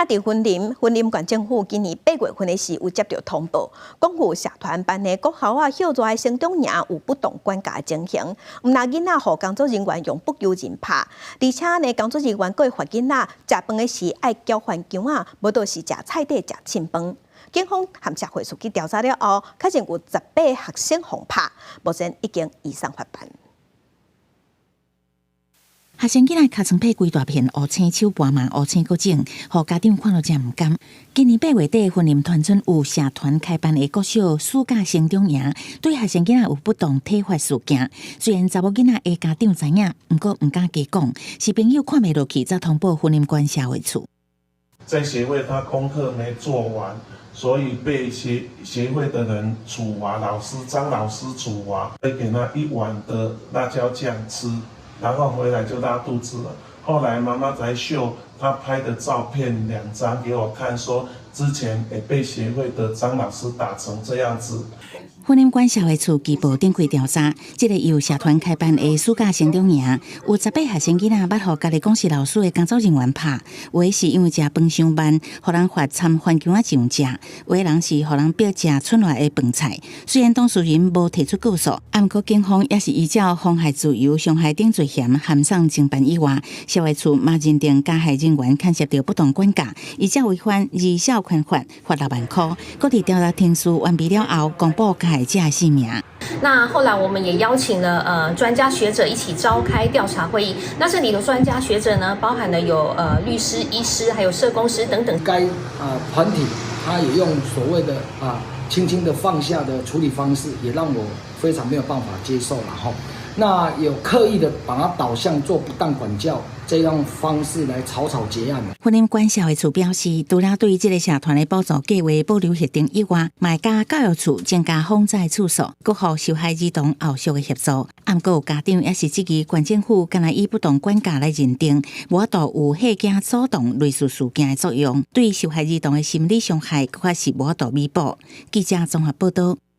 仔佇雲林，雲林縣政府今年8月份的時有接著通報，講有社團辦的國校仔歇熱的成長營有不當管教的情形，毋但囡仔予工作人員用不求人拍，而且呢工作人員閣會罰囡仔食飯的時愛交還薑仔，無就是食菜底食凊飯。警方和社會處去調查了後，確認有18個學生予拍，目前已經移送法辦。學生囡仔尻川被規大片烏青，手跋嘛烏青閣腫，予家長看著誠毋甘。今年8月底，雲林團村有社團開辦的國小暑假成長營，對學生囡仔有不當體罰事件。雖然查某囡仔的家長知影，毋過毋敢加講，是朋友看袂落去，才通報雲林縣社會處。在協會，他功課沒做完，所以被協會的人處罰，老師張老師處罰，會給他一碗的辣椒醬吃，然後回來就拉肚子了。後來媽媽才秀他拍的照片兩張給我看，說之前也被協會的張老師打成這樣子。雲林縣社會處據報展開調查，這个由社團開辦的暑假成長營，有18學生囡仔捌予家己講是老師的工作人員拍，有的是因為食飯傷慢，予人罰摻番薑仔醬食，有的人是予人逼食剩落來的飯菜。雖然當事人無提出告訴，毋過警方也是依照妨害自由、傷害等罪嫌函送偵辦以外，社會處嘛認定加害人員牽涉著不當管教，依照違反兒少權法，罰6萬箍。閣佇調查程序完畢了後，公布加害者的姓名。那後來我們也邀請了專家學者一起召開調查會議。那這裡的專家學者呢，包含了有律師、醫師，還有社工師等等。該團體他也用所謂的輕輕的放下的處理方式，也讓我非常沒有辦法接受了哈。那有刻意的把它導向做不當管教這樣方式來草草結案。雲林縣社會處表示，除了對這个社團的補助計劃保留核定以外，嘛會佮教育處增加訪載次數，閣予受害兒童後續的協助。毋過有家長也是質疑縣政府敢若以不當管教來認定，無法度有嚇驚阻擋類似事件的作用，對受害兒童的心理傷害，閣較是無法度彌補。記者綜合報導。